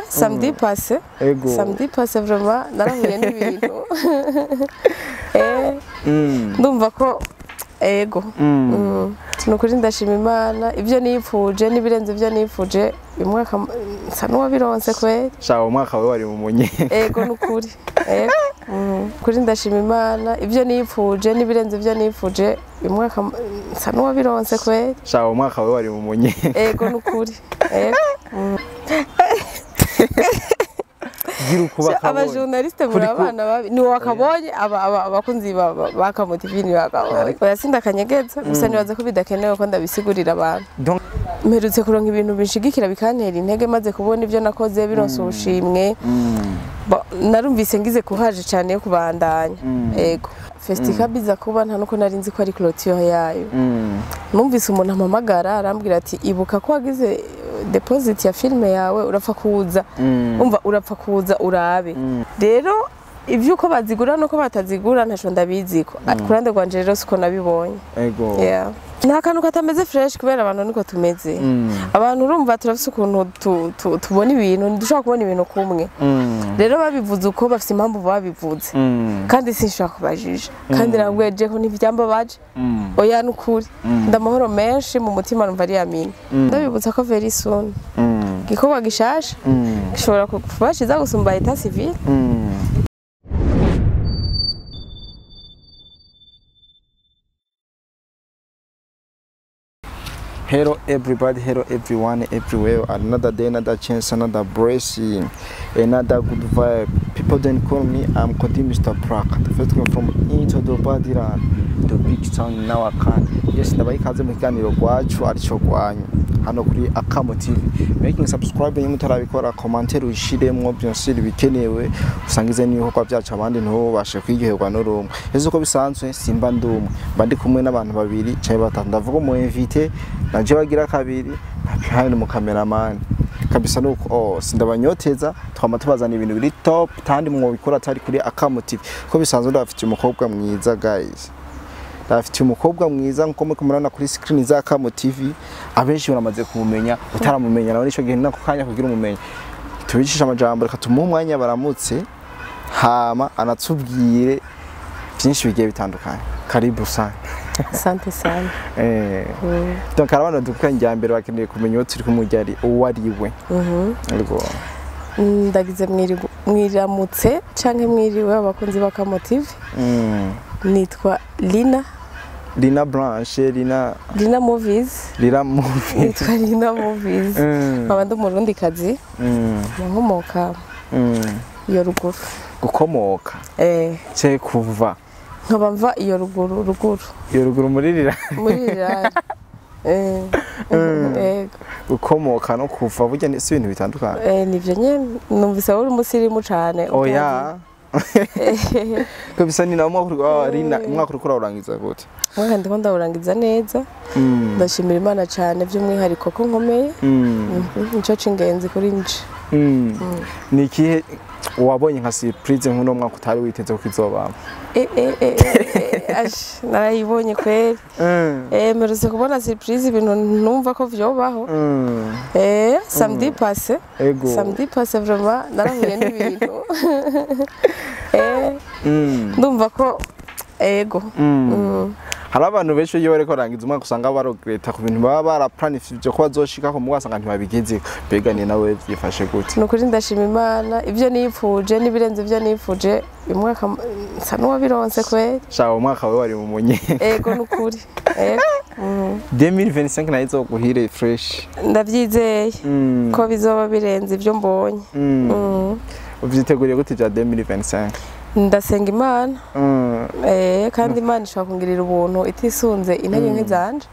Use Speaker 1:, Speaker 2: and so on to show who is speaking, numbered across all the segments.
Speaker 1: Samedi passé.
Speaker 2: Ego.
Speaker 1: Samedi passé vraiment narahuye n'ibintu. Ndumva ko ego. Nukuri ndashima Imana ibyo nipfuje n'ibirenze ibyo nipfuje uyu mwaka nsa n'uwabironse kweri.
Speaker 2: Shawo umwaka wawe wari mu munyenga.
Speaker 1: Ego nukuri. Ego. Kuri ndashima Imana ibyo nipfuje n'ibirenze ibyo nipfuje uyu mwaka nsa n'uwabironse kweri.
Speaker 2: Shawo umwaka wawe wari mu munyenga.
Speaker 1: Ego nukuri. Ego. Abajournaliste muri abana babi ni wakabonye abakunzi ba Kamo TV ni wakabonye. Oya sindakanyegeza gusa nibaza ko bidakenewe ko ndabisigurira abantu. Mperutse kuronka ibintu binshigikira bikantera intege maze kubona ibyo nakoze bironse ubushimwe. Narumvise ngize kuhaje cyane yo kubandanya. Ego. Festica biza kuba nta nuko nari nzi ko ari clôture yayo. Numvise umuntu ampamagara arambwira ati ibuka ko wagize deposit ya filme yawe urapfa kuza. Umva urapfa kuza urabe. Rero ivyo uko bazigura nuko batazigura ntaco ndabiziko. Kurande rwanje rero siko nabibonye.
Speaker 2: Ego.
Speaker 1: Yeah. Nta kantu katameze fresh kubera abantu niko tumeze. Abantu urumva turafise ukuntu tubona ibintu ntidushobora kubona ibintu kumwe. Rero babivuze uko bafise impamvu babivuze. Kandi sinshobora kubajija. Kandi nabweje ko ntivyamba baje. Oya nukuri. Ndamahoro menshi mu mutima numva ari amini. Ndabibutsa ko very soon. Gikorwa gishasha gishobora kubashiza gusumba état civil.
Speaker 2: Hello everybody, hello everyone, everywhere. Another day, another chance, another blessing, another good vibe. People then call me, I'm Kodi Mr. Prak, the first one from into the Badiran, the big town in our country. Yes, ndabaha ikaze mu kiganiro rwacu arico rwanyu hano kuri Akamo TV. Making subscribe mutarabikora, commentaire ushiremwo bien sûr bikenewe, usangize n'ibikorwa byacu abandi ntubashe kwiryoherwa n'urumwe. Yesu uko bisanzwe simba ndumwe, mba ndi kumwe n'abantu babiri canke batatu. Ndavuga umu invité naje bagira kabiri hano mu cameraman kabisa nuko sindabanyoteza twama tubazana ibintu biri top kandi mwobikora atari kuri Akamo TV. Ko bisanzwe ndafite umukobwa mwiza guys. Ndafite umukobwa mwiza nko muri kumurana kuri screen za Akamo TV abenshi baramaze kumumenya utaramumenya nawe nico gihe nako kanya kugira umumenye. Tubicisha amajambo reka tumuhe umwanya baramutse hama anatubwire byinshi bigiye bitandukanye. Karibu sana.
Speaker 1: Asante sana.
Speaker 2: Donc arabana dukanye mbere bakeneye kumenya uwo turi kumujya ari uwo ari we. Yego.
Speaker 1: Ndagize mwiramutse canke mwiriwe abakunzi ba Kamo TV. Nitwa Lina.
Speaker 2: Lina Blanche, Lina
Speaker 1: Movies.
Speaker 2: Lina Movies.
Speaker 1: Nitwa Lina Movies. Nkaba ndi umurundi kazi. Nkomoka iyo ruguru.
Speaker 2: Gukomoka. Ce kuva.
Speaker 1: Nkaba mva iyo ruguru.
Speaker 2: Iyo ruguru muri rira.
Speaker 1: Muri rira. Ego.
Speaker 2: Gukomoka no kuva burya ni ibintu bitandukanye.
Speaker 1: Nivyo nyene numvise uri umusirimu cane.
Speaker 2: Oya. Ko bisa ni na umwaka uriko urangiza gute?
Speaker 1: Umwaka ndiko ndawurangiza neza. Ndashimira Imana cane by'umwihariko ko nkomeye. Nico c'ingenzi kuri nje.
Speaker 2: Ni ikihe wabonye nka surprise nk'uno mwaka utari witeze ko izoba?
Speaker 1: Ash narayibonye kweri. Mperutse kubona surprise ibintu numva ko vyobaho. Samedi passé.
Speaker 2: Ego.
Speaker 1: Samedi passé vraiment narahuye n'ibintu. Ndumva ko ego.
Speaker 2: Hari abantu benshi iyo bariko barangiza umwaka usanga barogreta ku bintu baba baraplanifije ko bazoshikako mu wasanga ntibabigeze. Mbega ni nawe vyifashe gute?
Speaker 1: Nukuri ndashima Imana ibyo nipfuje n'ibirenze ibyo nipfuje uyu mwaka nsa n'uwabironse kweri.
Speaker 2: Shawo umwaka wawe wari mu munyenga.
Speaker 1: Ego nukuri. Ego.
Speaker 2: 2025 nayo izoguhire fresh.
Speaker 1: Ndavyizeye ko bizoba birenze ibyo mbonye.
Speaker 2: Uvyiteguriye gute vya 2025?
Speaker 1: Ndasenga Imana. Kandi Imana ishobora kungirira ubuntu itisunze intege nke zanje.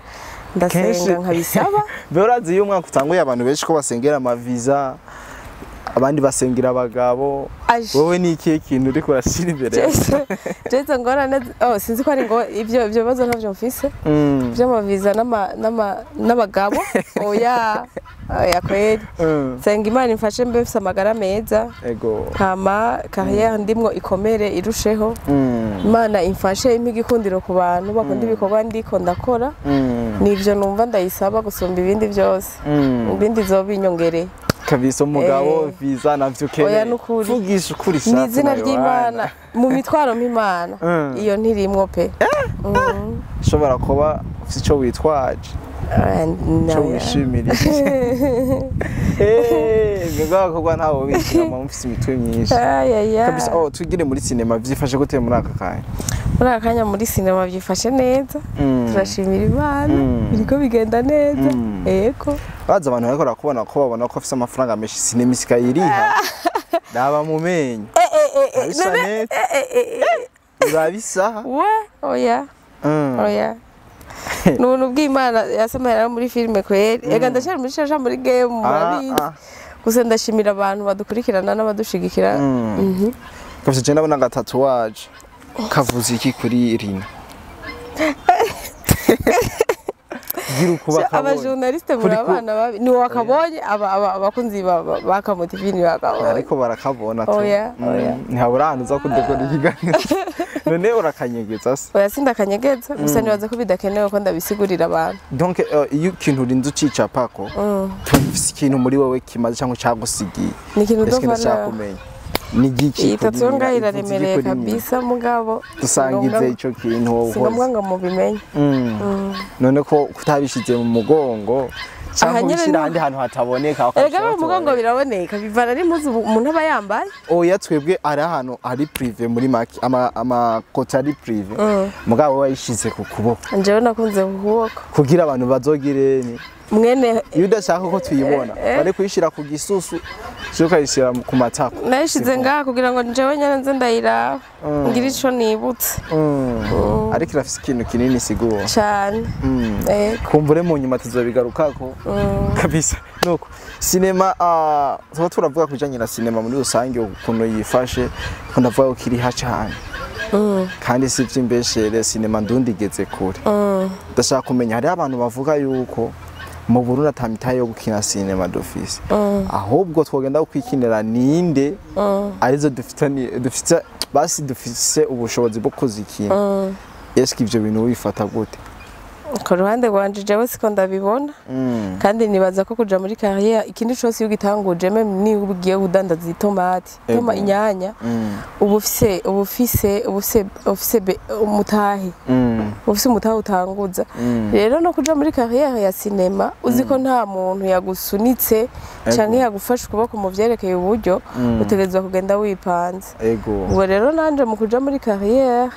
Speaker 1: Ndasenga nkabisaba.
Speaker 2: Berazi iyo umwaka utanguye abantu benshi ko basengera amaviza, abandi basengera abagabo. Wowe ni ikihe kintu uriko urashira imbere?
Speaker 1: Jewe ngorane sinzi ko ari ngo ivyo bibazo ntavyo mfise. Vy'amaviza n'abagabo. Oya. Oya kweri. Senga Imana imfashe mbe mfise amagara meza.
Speaker 2: Ego.
Speaker 1: Hama carrière ndimwo ikomere irusheho. Imana imfashe impe igikundiro ku bantu bakunda ibikorwa ndiko ndakora. Nivyo numva ndayisaba gusumba ibindi byose. Ibindi zobinyongereye.
Speaker 2: Kabisa umugabo visa navyo ukeneye.
Speaker 1: Oya, nukuri.
Speaker 2: Vugisha ukuri
Speaker 1: Ni izina ry'Imana mu mitwaro mp'Imana iyo ntirimwo pe.
Speaker 2: Ushobora kuba ufite ico witwaje, ico wishimirije. Mwebwe abakobwa ntawo bishima, mufise imitwe myinshi. Kabisa. Oh, tugire muri sinema vyifashe gute muri aka kanya?
Speaker 1: Muri aka kanya muri sinema byifashe neza, turashimira Imana, biriko bigenda neza. Yego.
Speaker 2: Baza abantu bariko barakubona ko babona ko afise amafaranga menshi, sinema isigaye iriha. Raba mu menyo. Bisa neza. Uraba isaha.
Speaker 1: We oya. Oya. Ni ubuntu bw'Imana yasamara muri filime kweri. Ega ndacyari muri shasha muri game, murabizi. Gusa ndashimira abantu badukurikirana n'abadushigikira.
Speaker 2: Kabisa je ndabona ga tatouage. Kavuze iki kuri Rina? Gira ukuba kabonye.
Speaker 1: Abajournaliste muri abana babi. Ni wakabonye abakunzi ba Kamo TV ni wakabonye.
Speaker 2: Ariko barakabona tu.
Speaker 1: Oya, oya.
Speaker 2: Ntihabura ahantu uza kudekora ikiganiro. None urakanyegeza se?
Speaker 1: Oya, sindakanyegeza, gusa nibaza ko bidakenewe ko ndabisigurira abantu.
Speaker 2: Donc iyo ikintu urinze ucicapako, ufise ikintu muri wowe kimaze cyangwa cagusigiye.
Speaker 1: Ni ikintu
Speaker 2: Eske
Speaker 1: dovana.
Speaker 2: ndashaka kumenya. Ni igiki
Speaker 1: Iyi
Speaker 2: kuri
Speaker 1: tatu
Speaker 2: Rina?
Speaker 1: ngaho
Speaker 2: Ivuze iki
Speaker 1: iraremereye
Speaker 2: kuri Rina?
Speaker 1: kabisa, mugabo
Speaker 2: Dusangize ico kintu wowe
Speaker 1: si ngombwa
Speaker 2: uhoze.
Speaker 1: ngo mubimenye.
Speaker 2: None ko kutabishize mu mugongo cyangwa
Speaker 1: Aha nyene
Speaker 2: ubishyira ahandi hantu hataboneka?
Speaker 1: Erega no mu mugongo biraboneka, bivana n'impuzu umuntu aba yambaye.
Speaker 2: Oya, twebwe ari ahantu hari privé muri make, amakoti ari privé, mugabo wayishize ku kuboko.
Speaker 1: Njyewe nakunze ku kuboko.
Speaker 2: Kugira abantu bazogire ni
Speaker 1: Mwene
Speaker 2: iyo udashaka ko tuyibona bari kuyishyira ku gisusu cyo ukayishyira ku matako.
Speaker 1: Nayishize ngaha kugira ngo njyewe nyene nze ndayiraba ngira ico nibutse.
Speaker 2: Ariko irafise ikintu kinini sigura.
Speaker 1: Cane. Ego.
Speaker 2: Kumbure mu nyuma tuzobigarukako kabisa. Nuko sinema, tuba turavuga ku bijanye na sinema muri rusange ukuntu yifashe, ko ndavuga ko kiriha cane kandi si ivy'imbeshere, sinema ndundi igeze kure. Ndashaka kumenya, hariho abantu bavuga yuko mu Burundi ata mitahe yo gukina sinema dufise, ahubwo twogenda kwikinira ninde arizo dufitani dufite, basi dufise ubushobozi bwo kuzikina. Eske ivyo bintu wifata gute?
Speaker 1: Ku ruhande rwanje, jewe siko ndabibona, kandi nibaza ko kuja muri carrière, ikindi cose iyo ugitanguje, même niba ugiye kudandaza itomati, toma, inyanya, uba ufise umutahe, uba ufise umutahe utanguza. Rero no kuja muri carrière ya sinema uzi ko nta muntu yagusunitse canke yagufashe ukuboko mu vyerekeye uburyo, utegerezwa kugenda wipanze. Ubwo rero nanje mu kuja muri carrière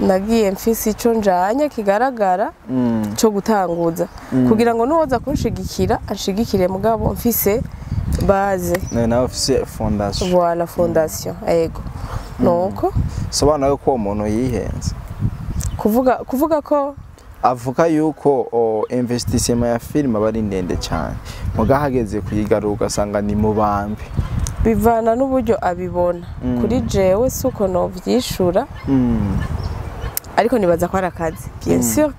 Speaker 1: nagiye mfise ico njanye kigaragara co gutanguza, kugira ngo nuwoza kunshigikira anshigikire, mugabo mfise base.
Speaker 2: Nawe ufise fondation.
Speaker 1: Voilà, fondation, ego, nuko.
Speaker 2: Sobanura ko uwo muntu yihenze.
Speaker 1: Kuvuga ko
Speaker 2: Avuga yuko investissement ya filime aba ari ndende cyane, muga hageze kuyigarura ugasanga ni mu bambi.
Speaker 1: Bivana n'uburyo abibona. Kuri jewe suko novyishura, ariko nibaza ko ari akazi, bien sûr.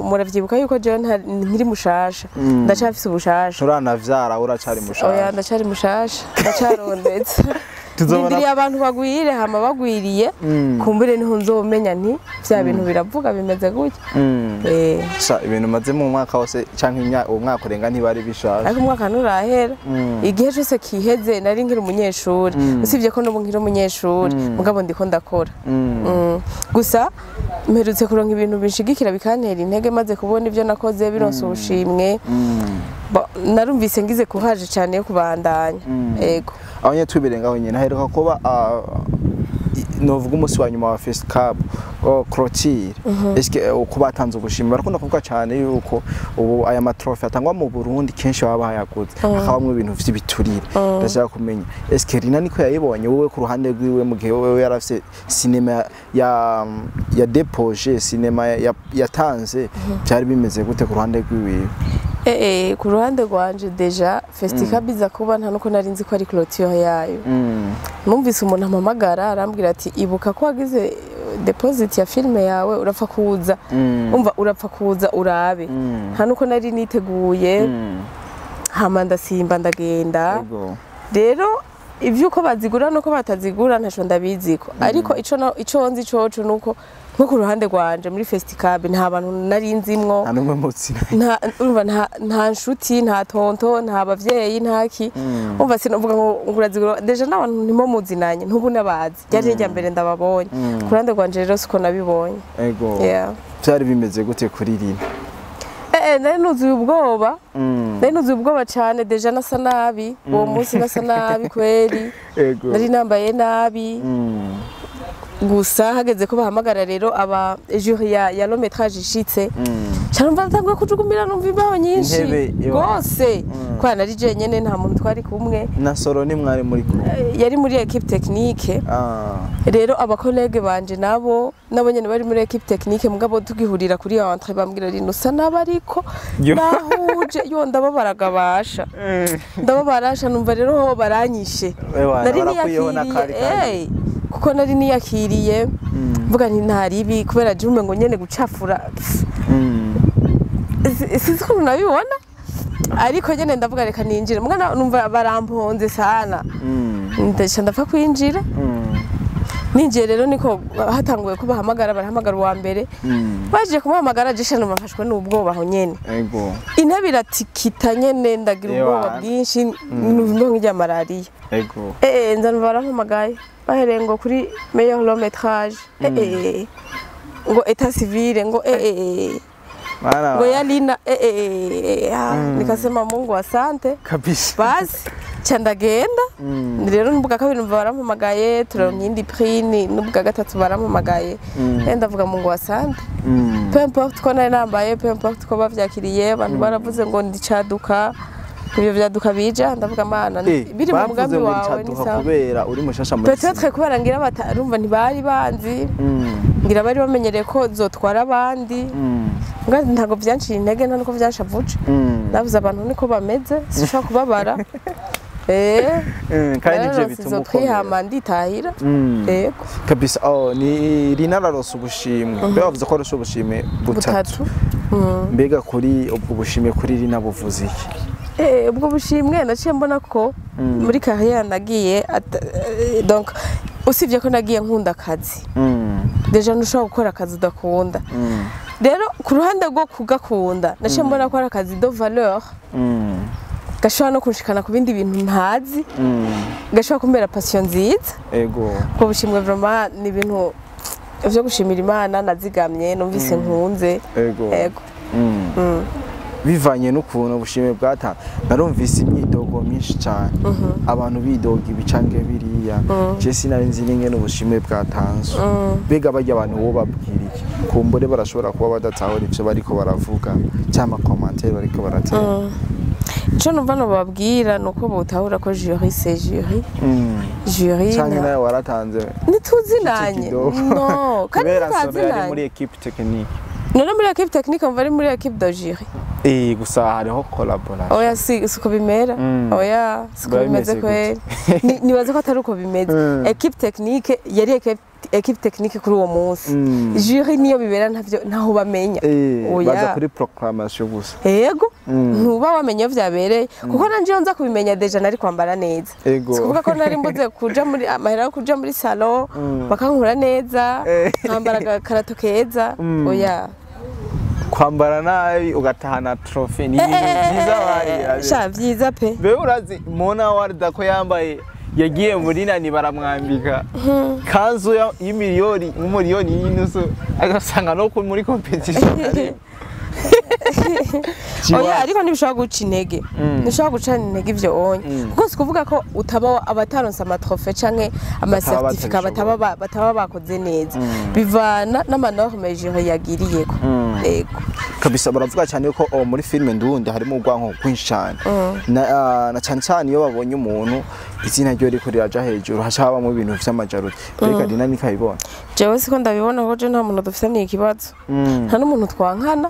Speaker 1: Muravyibuka yuko jewe nkiri mushasha, ndacyafise ubushasha.
Speaker 2: Nturanavyara, uracari
Speaker 1: Oya.
Speaker 2: Mushasha.
Speaker 1: Ndacari mushasha, ndacarondetse.
Speaker 2: Tuzobona.
Speaker 1: Ndindiriye abantu bagwire, hama bagwiriye kumbure niho nzomenya nti vya bintu biravuga bimeze gutya.
Speaker 2: Sha, ibintu maze mu mwaka wose canke uwo mwaka urenga ntibari bishaje.
Speaker 1: Ariko umwaka nturahera. Igihe cose kiheze nari nkiri umunyeshuri, usibye ko n'ubu nkiri umunyeshuri, mugabo ndiko ndakora. Gusa mperutse kuronka ibintu binshigikira bikantera intege, maze kubona ibyo nakoze bironse ubushimwe. Narumvise ngize kuhaje cyane yo kubandanya, ego.
Speaker 2: Aho nyine tubirengaho nyine haheruka kuba novuga umunsi wa nyuma wa Fest Cup clôture. Eske uko batanze ubushimwe, barakunda kuvuga cyane yuko ubu aya ma trophées atangwa mu Burundi kenshi baba bayaguze, hakabamwo ibintu vy'ibiturire. Ndashaka kumenya, eske Rina niko yayibonye wowe ku ruhande rwiwe, mu gihe wewe yarafise sinema ya déposé, sinema yatanze, byari bimeze gute ku ruhande rwiwe?
Speaker 1: Ku ruhande rwanje, déjà Festicab iza kuba nta nuko nari nzi ko ari clôture yayo. Numvise umuntu ampamagara arambwira ati: "Ibuka ko wagize deposit ya filime yawe, urapfa kuza." Umva, urapfa kuza urabe. Nta nuko nari niteguye. Hama ndasimba ndagenda. Rero Ivyuko bazigura nuko batazigura ntaco ndabiziko, ariko ico nzi coco nuko nko ku ruhande rwanje muri Festicab nta bantu nari nzimwo.
Speaker 2: Nta n'umwe mutsi.
Speaker 1: Nta, urumva, nta nshuti, nta tonto, nta bavyeyi, nta ki. Umva, sinovuga ngo urazigura, déjà n'abantu ntimo muzinanye, ntubu nabazi, ryari irya mbere ndababonye. Ku ruhande rwanje rero siko nabibonye.
Speaker 2: Ego.
Speaker 1: Yeah.
Speaker 2: Byari bimeze gute kuri Rina?
Speaker 1: Nari nuzuye ubwoba, nari nuzuye ubwoba cane. Déjà nasa nabi uwo munsi, nasa nabi kweri. Nari nambaye nabi. Gusa hageze ko bahamagara rero aba jury ya long métrage ishitse, numva natanguye kujugumira, numva imbeho nyinshi
Speaker 2: Intebe, ewa.
Speaker 1: rwose, kubera nari jenyene, nta muntu twari kumwe.
Speaker 2: Na Soro ni mwari muri kumwe?
Speaker 1: Yari muri équipe technique. Rero aba collègues banje nabo nyene bari muri équipe technique, mugabo tugihurira kuri entrée bambwira: "Rino usa nabi." Ariko
Speaker 2: Yo.
Speaker 1: nahuje yo ndababaragabasha, ndababarasha, numva rero ho baranyishe.
Speaker 2: Ewa,
Speaker 1: Nari
Speaker 2: barakuyeho na
Speaker 1: niyakiriye
Speaker 2: kari kari.
Speaker 1: Kuko nari niyakiriye, mvuga nti ntaribi, kubera jume ngo nyene gucafura. Sinzi ukuntu nabibona, ariko nyene ndavuga reka ninjire, mwana numva baramponze sana. Ndaca ndapfa kwinjira. Ninjiye rero niko hatanguye ko bahamagara, barahamagara uwa mbere. Baje kumuhamagara, jesha numva mfashwe n'ubwoba aho nyene. Intebe iratikita nyene, ndagira ubwoba bwinshi, numva nk'irya malariya. Nza numva barampamagaye, bahereye ngo kuri meilleur long métrage, ngo état civil, ngo
Speaker 2: Bana
Speaker 1: ngo yalina, ah, nikasema Mungu asante.
Speaker 2: Kabisa.
Speaker 1: Basi ca ndagenda. Rero n'ubwa kabiri numva barampamagaye, turonka iyindi prix, n'ubwa gatatu barampamagaye. Ndavuga Mungu asante. Peu importe ko nari nambaye, peu importe ko bavyakiriye, abantu baravuze ngo ndicaduka, ibyo vyaduka bija, ndavuga Mana, biri mu
Speaker 2: bavuze
Speaker 1: mugambi
Speaker 2: ngo
Speaker 1: wawe ni
Speaker 2: ncaduka
Speaker 1: sawa.
Speaker 2: Kubera uri mushasha muri
Speaker 1: Peut-être kubera ngira batarumva, ntibari banzi, ngira bari bamenyereye ko zotwara abandi. Nga ntabwo vyanciye intege, nta nuko vyanshavuje. Navuze abantu niko bameze, sinshobora kubabara.
Speaker 2: Kandi ivyo
Speaker 1: Nararonse
Speaker 2: bituma
Speaker 1: izo prix,
Speaker 2: ukomera.
Speaker 1: Hama nditahira. Yego.
Speaker 2: Kabisa. Oh, ni Rina ararose ubushimwe. Mbega bavuze ko arose ubushimwe butatu?
Speaker 1: Butatu.
Speaker 2: Mbega kuri ubwo bushimwe, kuri Rina buvuze iki?
Speaker 1: Ubwo bushimwe naciye mbona ko muri carrière nagiye donc usibye ko nagiye nkunda akazi, déjà ntushobora gukora akazi udakunda. Rero ku ruhande rwo kugakunda, naciye mbona ko ari akazi de valeur, gashobora no kunshikana ku bindi bintu ntazi, gashobora kumbera passion nziza. Ubwo bushimwe vraiment ni ibintu vyo gushimira Imana nazigamye, numvise nkunze. Ego.
Speaker 2: Bivanye n'ukuntu ubushimwe bwatanze, narumvise imyidogo myinshi cyane, abantu bidoga ibicange biriya. Je sinari nzi n'ingene ubushimwe bwatanzwe. Mbega barya abantu wo babwira iki? Kumbure barashobora kuba badatahura ivyo bariko baravuga cyangwa ama commentaires bariko baratera.
Speaker 1: Ico numva nobabwira ni uko botahura ko jury c'est jury. Jury
Speaker 2: Canke nawe waratanze
Speaker 1: ntituzinanye.
Speaker 2: kidogo.
Speaker 1: No, kandi
Speaker 2: Kubera Nsoro yari
Speaker 1: ntitazinanye.
Speaker 2: muri équipe technique.
Speaker 1: None muri équipe technique mva ari muri équipe de jury?
Speaker 2: Gusa hariho collaboration.
Speaker 1: Oya, si siko bimera. Oya, siko
Speaker 2: Biba
Speaker 1: bimeze
Speaker 2: bimeze
Speaker 1: kweri. Nibaze ko atari uko bimeze. Équipe technique yari équipe technique kuri uwo munsi. Jury niyo bibera ntavyo, ntaho bamenya. Oya.
Speaker 2: Baza kuri proclamation gusa.
Speaker 1: Yego, ntuba wamenye iyo vyabereye, kuko nanje iyo nza kubimenya déjà nari kwambara neza. Si kuvuga ko nari mbuze kuja muri amahera yo kuja muri salon bakankura neza, nkambara agakarato keza. Oya.
Speaker 2: Kwambara nabi ugatahana trophée ni ibintu byiza bari.
Speaker 1: Sha, vyiza pe.
Speaker 2: Mbe urazi Mona Warda ko yambaye, yagiye muri nani, baramwambika kanzu y'imiliyoni, nk'umuriyoni y'inusu, agasanga no muri compétition arimo.
Speaker 1: Oya, ariko ntibishobora guca intege, ntibishobora gucana intege ivyo onye, kuko si kuvuga ko utaba abataronse ama trophées canke ama certificats bataba bakoze neza, bivana n'ama normes jury yagiriyeko. Yego.
Speaker 2: Kabisa, baravuga cyane ko oh, muri filime ndundi harimo urwanko rwinshi cyane, na cyane cyane iyo babonye umuntu izina ryo riko riraja hejuru, haca habamo ibintu vy'amajaruti. Mbega Rina nikabibona?
Speaker 1: Jewe siko ndabibona, kuko je nta muntu dufitaniye ikibazo, nta n'umuntu twankana.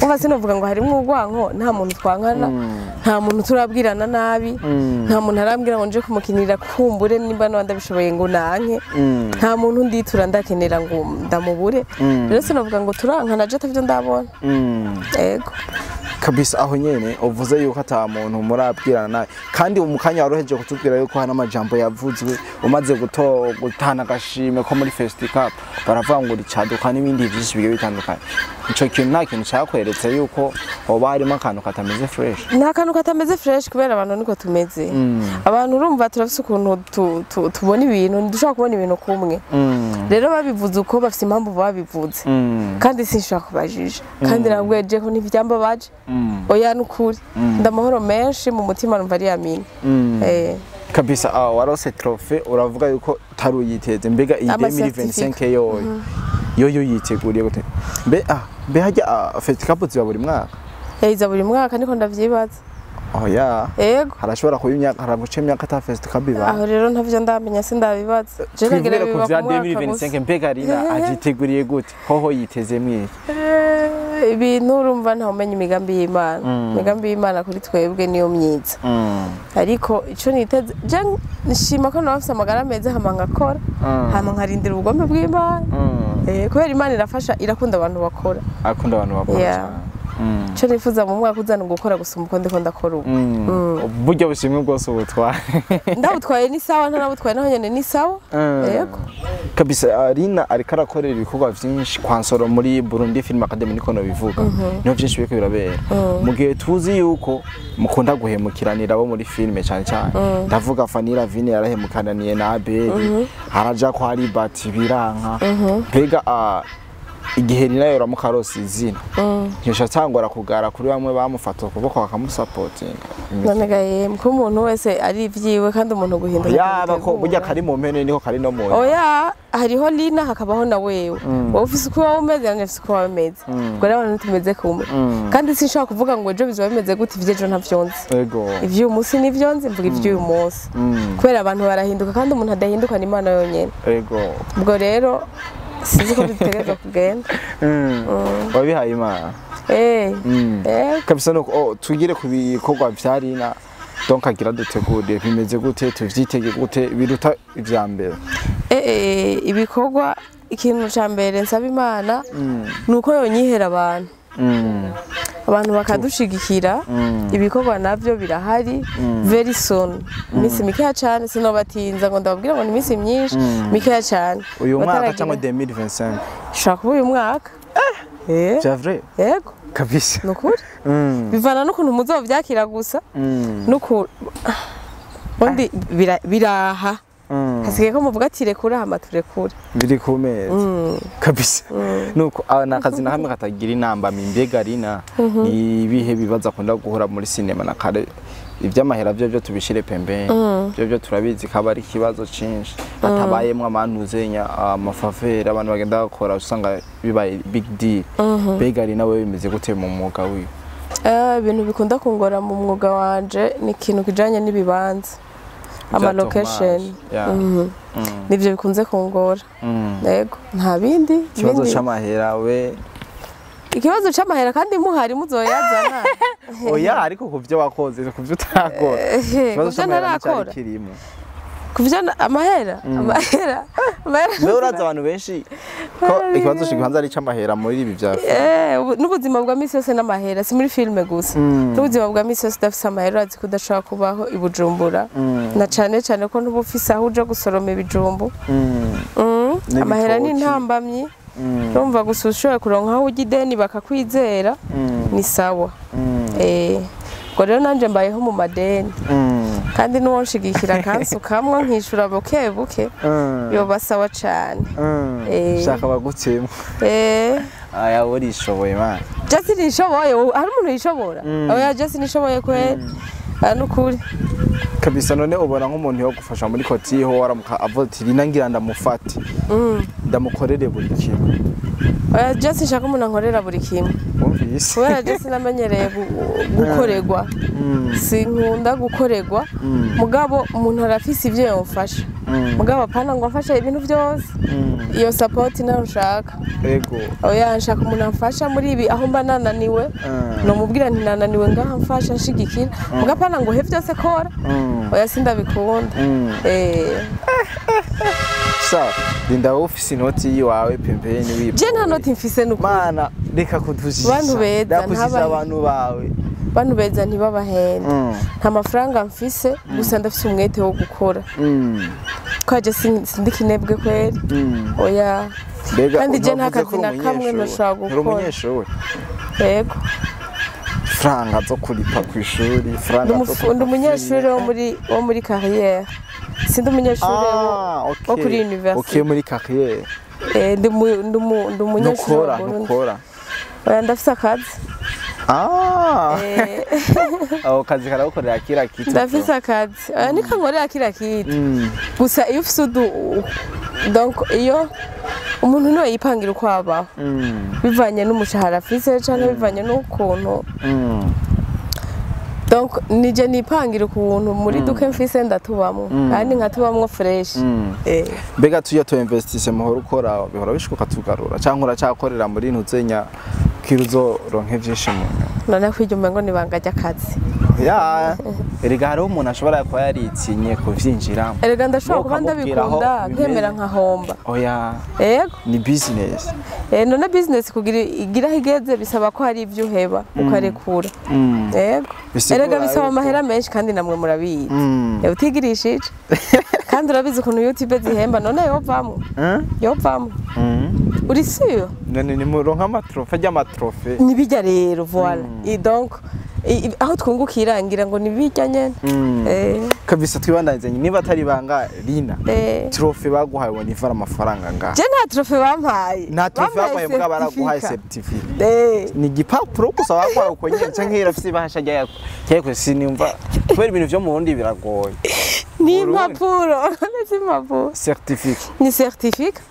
Speaker 1: Umva, sinovuga ngo harimwo urwanko, nta muntu twankana, nta muntu turabwirana nabi, nta muntu arambwira ngo nje kumukinira, kumbure nimba nawe ndabishoboye ngo nanke, nta muntu nditura ndakenera ngo ndamubure. Rero sinovuga ngo turankana, je atavyo ndabona. Ego.
Speaker 2: Kabisa aho nyene uvuze yuko ata muntu murabwirana nawe, kandi mu kanya waroheje kutubwira yuko hari amajambo yavuzwe umaze gutana agashimwe ko muri Festicab, baravuga ngo ricaduka n'ibindi byinshi bigiye bitandukanye. Ico kintu nta kintu cyakweretse yuko hoba harimo akantu katameze fresh?
Speaker 1: Nta kantu katameze fresh, kubera abantu niko tumeze. Abantu urumva turafise ukuntu tubona ibintu, ntidushobora kubona ibintu kumwe. Rero babivuze uko bafise impamvu babivuze, kandi sinshobora kubajija, kandi nabweje ko ntivyambabaje. Oya, nukuri ndamahoro menshi mu mutima, numva ari amina.
Speaker 2: Kabisa warose trophée, uravuga yuko utari uyiteze. Mbega iyi
Speaker 1: Ama
Speaker 2: 2025 yoyo yiteguriye gute? Mbe harya Festicab ziba buri mwaka?
Speaker 1: Yayiza buri mwaka, niko ndavyibaza.
Speaker 2: Oya.
Speaker 1: Ego.
Speaker 2: Harashobora kuba imyaka, haraguca imyaka ata Festicab iba.
Speaker 1: Aho rero ntavyo ndamenya, sindabibaza. Je nagira
Speaker 2: Twibwire ku
Speaker 1: biba
Speaker 2: vya
Speaker 1: ku mwaka gusa.
Speaker 2: 2025. Mbega Rina ajiteguriye gute? Hoho yiteze mwiki?
Speaker 1: Ibintu urumva ntawumenya imigambi y'Imana. Imigambi y'Imana kuri twebwe niyo myiza, ariko ico niteze je, nshima ko naba mfise amagara meza, hama nkakora, hama nkarindira ubugombe bw'Imana. Kubera Imana irafasha, irakunda abantu bakora.
Speaker 2: Akunda abantu bakora
Speaker 1: Yeah.
Speaker 2: cyane.
Speaker 1: Ico nifuza mu mwaka uza ni ugukora gusumba uko ndiko ndakora ubu.
Speaker 2: Burya bushimwe bwose ubutware.
Speaker 1: Ndabutwaye ni sawa, ntanabutwaye naho nyene ni sawa. Yego.
Speaker 2: Kabisa Rina ariko arakorera ibikorwa vyinshi kwa Nsoro muri Burundi Film Academy, niko nobivuga, niho vyinshi biriko birabera, mu gihe tuzi yuko mukunda guhemukiranira abo muri filime cyane cyane. Ndavuga Fanny Lavine yarahemukananiye na Abeli, haraja kwa Libert biranka. Mbega igihe Rina yoramuka aronse izina, ntiyosha kugara kuri bamwe bamufata ukuboko bakamusapotinga?
Speaker 1: None ga yemwe, ko umuntu wese ari ivyiwe, kandi umuntu guhinduka
Speaker 2: Yaba ko burya
Speaker 1: ntibitegura.
Speaker 2: kari mu mpene niko kari no mu nyama.
Speaker 1: Oya, hariho Lina hakabaho na wewe. Wowe ufise uko wowe umeze, nanje mfise uko wowe umeze. Ubwo rero abantu tumeze kumwe, kandi sinshobora kuvuga ngo ejo bizoba bimeze gute, ivy'ejo ntavyo nzi. Ivy'uyu munsi nivyo nzi, mvuga ivy'uyu munsi, kubera abantu barahinduka, kandi umuntu adahinduka ni Imana yonyene. Ubwo rero sinzi ko bitegerezwa kugenda.
Speaker 2: Wabihaye Imana.
Speaker 1: Eh.
Speaker 2: Kabisa nuko tugire ku bikorwa vya Rina. Donc agira dutegure bimeze gute, tuvyitege gute, biruta ivya mbere?
Speaker 1: Ibikorwa, ikintu ca mbere nsaba Imana ni uko yonyihera abantu, abantu bakadushigikira. Ibikorwa navyo birahari, very soon, iminsi mikeya cane. Sinobatinza ngo ndababwira ngo ni iminsi myinshi, mikeya cane.
Speaker 2: Uyu mwaka
Speaker 1: Bataragira-
Speaker 2: cyangwa 2025?
Speaker 1: Ishobora kuba uyu mwaka.
Speaker 2: C'est vrai?
Speaker 1: Yego.
Speaker 2: Kabisa.
Speaker 1: Ni ukuri. Bivana n'ukuntu muzovyakira gusa, n'ukuntu ubundi biraha. Hasigaye ko muvuga ati rekura, hama turekure.
Speaker 2: Biri ku meza kabisa. Nuko ni akazi na hamwe katagira inambamyi. Mbega Rina ni ibihe bibazo akunda guhura muri sinema na kare? Iby'amahera byo tubishire pembeni, byo turabizi ko aba ari ikibazo cinshi, hatabayemwo amanuzenya amafaveur, abantu bagenda bakora usanga bibaye big deal. Mbega Rina wewe bimeze gute mu mwuga wiwe?
Speaker 1: Ibintu bikunda kungora mu mwuga wanje ni ikintu kijanye n'ibibanza, ama location. Nivyo bikunze kungora. Yego, nta bindi.
Speaker 2: Ikibazo
Speaker 1: Bindi-
Speaker 2: c'amahera we?
Speaker 1: Ikibazo c'amahera, kandi muhari muzoyazana.
Speaker 2: Oya, ariko ku byo wakoze, ku byo utarakora, ikibazo
Speaker 1: Kuvyo
Speaker 2: c'amahera nticyari
Speaker 1: ntarakora,
Speaker 2: kirimo?
Speaker 1: Kuvyo amahera.
Speaker 2: Mbere urazi abantu benshi ko ikibazo kibanza ari ic'amahera muri ibi vya filime.
Speaker 1: N'ubuzima bwa misi yose n'amahera, si muri filime gusa. N'ubuzima bwa misi yose udafise amahera urazi ko udashobora kubaho i Bujumbura, na cane cane ko ntuba ufise aho uja gusoroma ibijumbu. Amahera ni
Speaker 2: N'ibitoki.
Speaker 1: intambamyi. Urumva gusa ushoboye kuronka aho ujya ideni bakakwizera, ni sawa. Ubwo rero nanje mbayeho mu madeni, kandi n'uwonshigikira akansukamwo nkishura buke buke, yoba sawa cane.
Speaker 2: Shaka bagutsemo. Aya, urishoboye man.
Speaker 1: Jasi nishoboye, hari umuntu yishobora? Oya, Jasi nishoboye kweri. Ah, nukuri.
Speaker 2: Kabisa. None ubona nk'umuntu yo gufasha muri kotiho waramuka avuga ati Rina ngira ndamufate, ndamukorere buri kimwe?
Speaker 1: Oya, Jasi nshaka umuntu ankorera buri kimwe.
Speaker 2: Wumvise?
Speaker 1: Kubera Jasi namenyereye gukorerwa, sinkunda gukorerwa. Mugabo umuntu arafise ivyo yomfasha, mugabo apana ngo amfashe ibintu vyose. Iyo support nayo nshaka. Oya, nshaka umuntu amfasha muri ibi, aho mba nananiwe nomubwira nti nananiwe ngaha, mfasha, nshigikira. Mugabo apana ngo he vyose kora. Oya, sindabikunda.
Speaker 2: Gusa rinda ofisi inoti yiwawe pembeni wipo.
Speaker 1: Je nta noti mfise nuko.
Speaker 2: Mana reka kudujisha.
Speaker 1: Bantu beza
Speaker 2: ntaba abantu bawe.
Speaker 1: Bantu beza ntibabahenda. Nta mafaranga mfise gusa ndafise umwete wo gukora. Kwaje sindikinebwe kweri. Oya. Kandi je nta kazi na kamwe ntushobora gukora.
Speaker 2: Umunyeshuri.
Speaker 1: Yego.
Speaker 2: Franga zo kuripa ku ishuri, franga zo.
Speaker 1: Ndi umunyeshuri wo muri carrière. Sindi umunyeshuri wo kuri university.
Speaker 2: Okay, muri carrière.
Speaker 1: Ndi umunyeshuri.
Speaker 2: Nukora.
Speaker 1: Oya ndafise akazi.
Speaker 2: Aho kazi karagukorera kira kitu.
Speaker 1: Ndafise akazi. Oya niko nkorera kira kitu. Gusa iyo ufise donc iyo umuntu niwe yipangira uko abaho. Bivanye n'umushahara afise canke bivanye n'ukuntu. Donc nije nipangira ukuntu muri duke mfise ndatubamwo kandi nkatubamwo fresh.
Speaker 2: Mbega tuyo to investisse muhora ukora bihora bishuka tugarura canke uracakorera muri ntuzenya kiruzo ronke vyinshi mu
Speaker 1: none kwijumba ngo nibanga ry'akazi.
Speaker 2: Ya erega hariho umuntu ashobora kuba yaritsinye kuvyinjiramo.
Speaker 1: Erega ndashobora kuba ndabikunda nkemera nkahomba.
Speaker 2: Oya.
Speaker 1: Yego.
Speaker 2: Ni business.
Speaker 1: None business kugira igira higeze bisaba ko hari ivyo uheba ukarekura. Yego. Erega bisaba amahera menshi kandi namwe murabizi. Utigirishije. Kandi urabizi ukuntu YouTube zihemba none yovamwo. Yovamwo. Uri sûr?
Speaker 2: None ni muronka amatrofe ajya amatrofe.
Speaker 1: Nibijya rero voilà. Et donc aho twungukira ngira ngo nibijya nyene.
Speaker 2: Kabisa twibandanize niba atari banga Lina. Trofe baguhaye ngo nivara amafaranga ngaha.
Speaker 1: Je nta trofe bampaye.
Speaker 2: Nta trofe bampaye mbwa baraguhaye certificat. Ni igipapuro gusa baguhaye uko nyene canke irafise ibahasha rya yako sinimva kubera ibintu vyo mu Burundi biragoye.
Speaker 1: Ni impapuro, ni impapuro.
Speaker 2: Certificat.
Speaker 1: Ni certificat.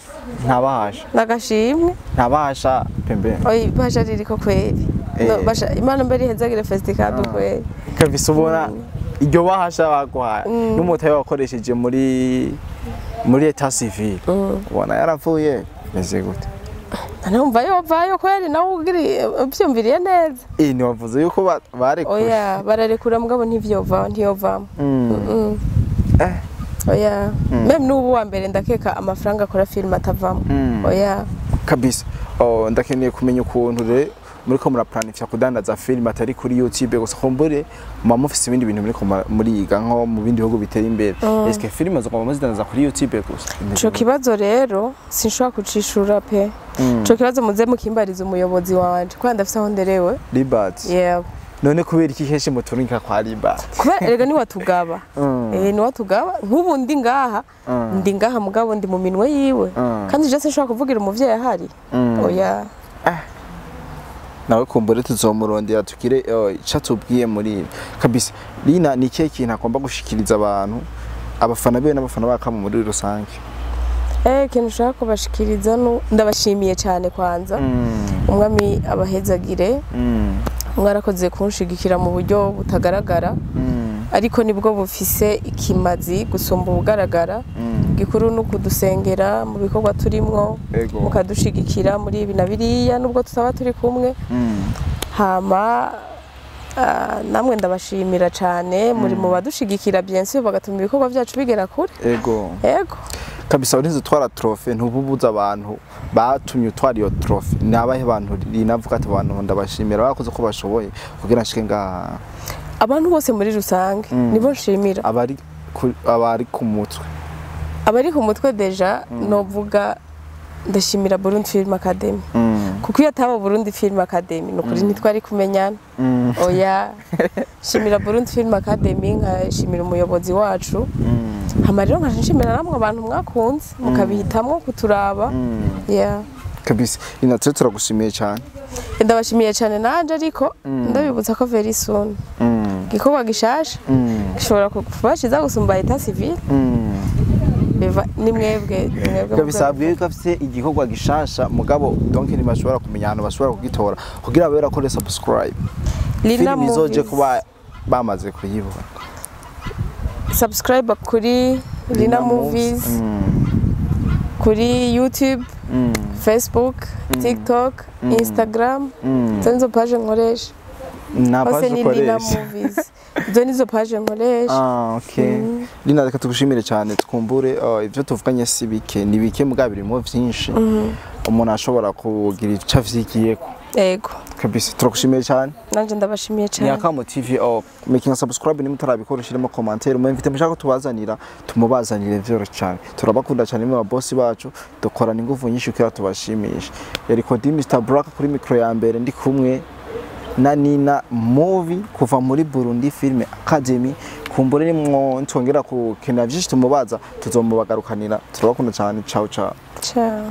Speaker 2: Ntabahasha.
Speaker 1: Nagashimwe.
Speaker 2: Ntabahasha pembeni.
Speaker 1: Oyi bahasha ririko kweri. No basha Imana mbere ihezagire festival kweri.
Speaker 2: Kabisa ubona iryo bahasha baguhaye n'umutaye wakoresheje muri état civil. Ubona yaravuye meze gute?
Speaker 1: Numva yovayo kweri nawe ugiri ubyumviriye neza.
Speaker 2: Ni wavuze yuko barekura.
Speaker 1: Oya bararekura mugabo ntivyova ntiyovamo. Oya meme n'ubu wa mbere ndakeka amafaranga akora film atavamo. Oya
Speaker 2: kabisa. Ndakeneye kumenya ukuntu re muri ko muraplanifya kudandaza film atari kuri YouTube gusa kumbure mama mufise ibindi bintu muri ko muriga nko mu bindi bihugu bitera imbere. Eske film zogomba muzidandaza kuri YouTube gusa?
Speaker 1: Ico kibazo rero sinshobora kucishura pe. Ico kibazo muze mukimbariza umuyobozi wanje kwa ndafise aho nderewe.
Speaker 2: Libert.
Speaker 1: Yeah.
Speaker 2: None kubera iki kenshi muturungika kwa Libert?
Speaker 1: Kubera erega ni watugaba. Ni watugaba nk'ubu ndi ngaha ndi ngaha mugabo ndi mu minwe yiwe. Kandi je sinshobora kuvugira umuvyeyi ahari. Oya.
Speaker 2: Nawe kumbure tuzomurondera tukire icatubwiye muri kabisa. Lina ni ikihe kintu agomba gushikiriza abantu abafana be n'abafana bakamu muri rusange?
Speaker 1: Ikintu nshaka kubashikiriza ndabashimiye cyane kwanza. Umwami abahezagire. Mwarakoze kunshigikira mu buryo butagaragara. Ariko nibwo bufise ikimazi gusumba ubugaragara. Gikuru no kudusengera mu bikorwa turimwo, mukadushigikira muri ibi na biriya nubwo tutaba turi kumwe. Hama namwe ndabashimira cyane muri mu badushigikira bien sûr bagatuma ibikorwa byacu bigera kure.
Speaker 2: Ego.
Speaker 1: Ego.
Speaker 2: Kabisa urinze utwara trofe ntububuza abantu batumye utwara iyo trofe. Nabahe bantu rinavuga ati abantu ndabashimira bakoze ko bashoboye kugira nshike ngaha.
Speaker 1: Abantu bose muri rusange nibo nshimira.
Speaker 2: Abari ku mutwe.
Speaker 1: Abari ku mutwe deja novuga ndashimira Burundi Film Academy. Kuko iyo ataba Burundi Film Academy nukuri ntitwari kumenyana. Oya. Shimira Burundi Film Academy nkashimira umuyobozi wacu. Hama rero nkashimira namwe abantu mwakunze mukabihitamwo kuturaba. Yeah.
Speaker 2: Kabisa. Inatse turagushimiye cyane.
Speaker 1: Ndabashimiye cyane nanje ariko ndabibutsa ko very soon. Gikorwa gishasha gishobora kubashiza gusumba état civil. Biva ni mwebwe
Speaker 2: kabisa abwiye ko afite igikorwa gishasha mugabo donc ntibashobora kumenya ahantu bashobora kugitora kugira babe bakore subscribe.
Speaker 1: Lina
Speaker 2: izoje kuba bamaze kuyibona.
Speaker 1: Subscribe kuri Lina Movies, kuri YouTube, Facebook, TikTok, Instagram. Zenzo page nkoresha.
Speaker 2: Na page
Speaker 1: ukoresha. Lina Movies. Izo nizo page nkoresha.
Speaker 2: Ah, okay. Lina, reka tugushimire cyane. Twumbure ivyo tuvuganye si bike, ni bike mugabo birimo vyinshi umuntu ashobora kugira ico avyigiyeko.
Speaker 1: Ego.
Speaker 2: Kabisa, turagushimiye cyane.
Speaker 1: Nanje ndabashimiye
Speaker 2: Ni
Speaker 1: cyane.
Speaker 2: Akamo TV. Oh, making a subscribe nimba utarabikora, ushiremo commentaire, mu invite mushaka ko tubazanira, tumubazanire vyoroshe cyane. Turabakunda cyane mu boss bacu, dukorana ingufu nyinshi kugira tubashimishe. Yari Kodi Mr Black kuri micro ya mbere, ndi kumwe na Nina Movie kuva muri Burundi Film Academy. Kumbure nimwo ntongera kukenera vyinshi tumubaza, tuzomubagarukanira. Turabakunda cyane. Ciao ciao.
Speaker 1: Ciao.